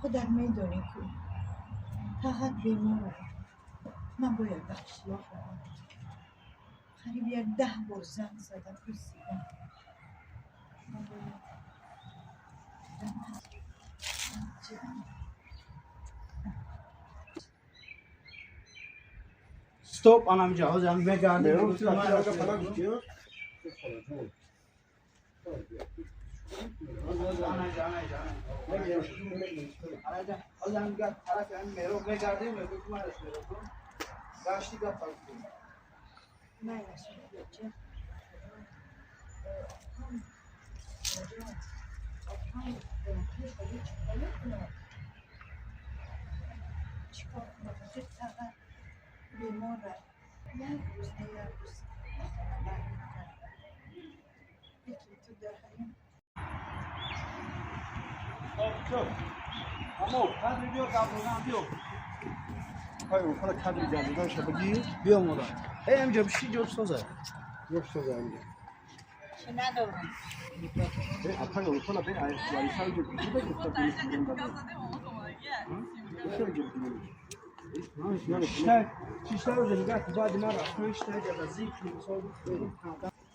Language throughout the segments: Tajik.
خودت میدونی که فقط بیمارم. من باید به قشلاق روم. قریب یک 10 بار زنگ زدم پرسیدم. من باید Stop anam cihaz hem megardı. بیمار یک روز نه یک روز یکی تو در همین اما کادر بیا قبضان بیا. خب کادر قبضان شبگی بیا مادر. ای امجا بشی جور سازه. جور سازه امجا. چه ندارم. ای اپا اصلا به ای سال جو بگی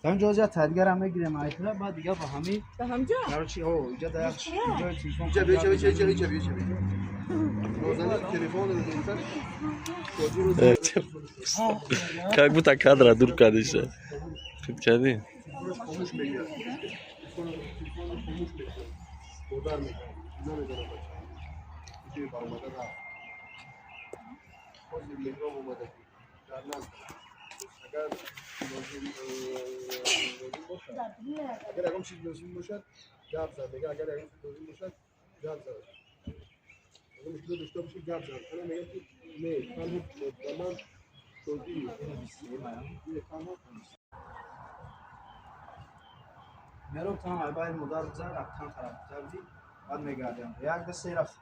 تا اینجا تدگر هم میگیریم ایتلا بعد دیگه با همین با همجا چی او اینجا در اینجا تلفن اینجا بیا بیا بیا بیا بیا تلفن رو Как будто кадра дур кардиша. Худ кардӣ? خاموش میگیره. تلفن خاموش میگیره. مادر میگه نمیدونم بچه. اینجا برآمده رفت. باز مهراب اومده در نزد. اگر لازم باشد، اگر اگر چیز لازم باشد گپ زد. میگه اگر اگر چیز لازم باشد گپ زد. اگر مشکل داشته باشه گپ زد. انا میگم که نه تنها به من شدی. مهراب تمام باید مادر زد رفتن خراب کردی بعد میگردم یک دست رفت.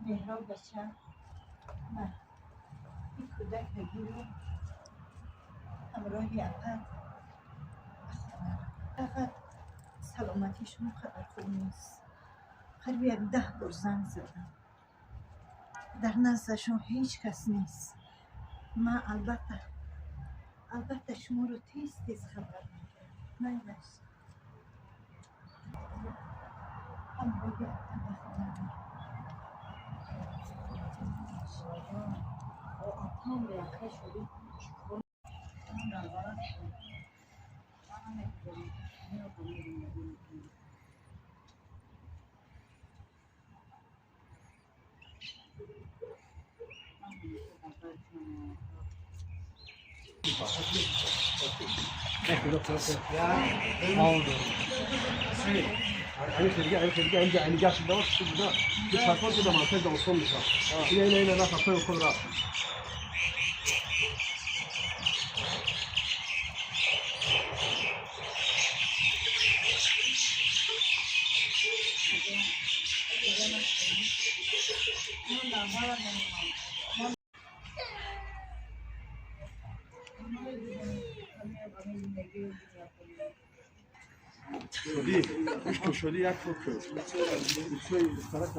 مهراب بچه من این کودک بگیرم همراهی اپد فقط سلامتیشون خبر خوب نیست. قریب یک 10 بار زنگ زدم. در نزدشون هیچ کس نیست. من البته شما رو تیز تیز خبر میدم. نه همراهی اپد به خانه.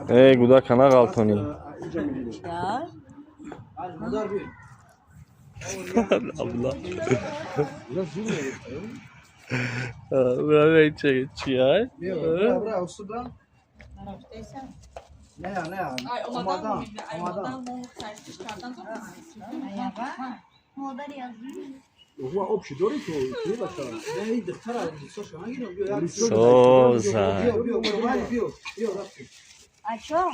Эй, гудака нағалтонӣ. Абла. Чи ай? نه اومدم اومدم. هو общий داری تو کی بچه؟ نه این دختر دوستاش نگیرم بیا سوزا. بیا بیا بیا بیا رفتیم. اچھا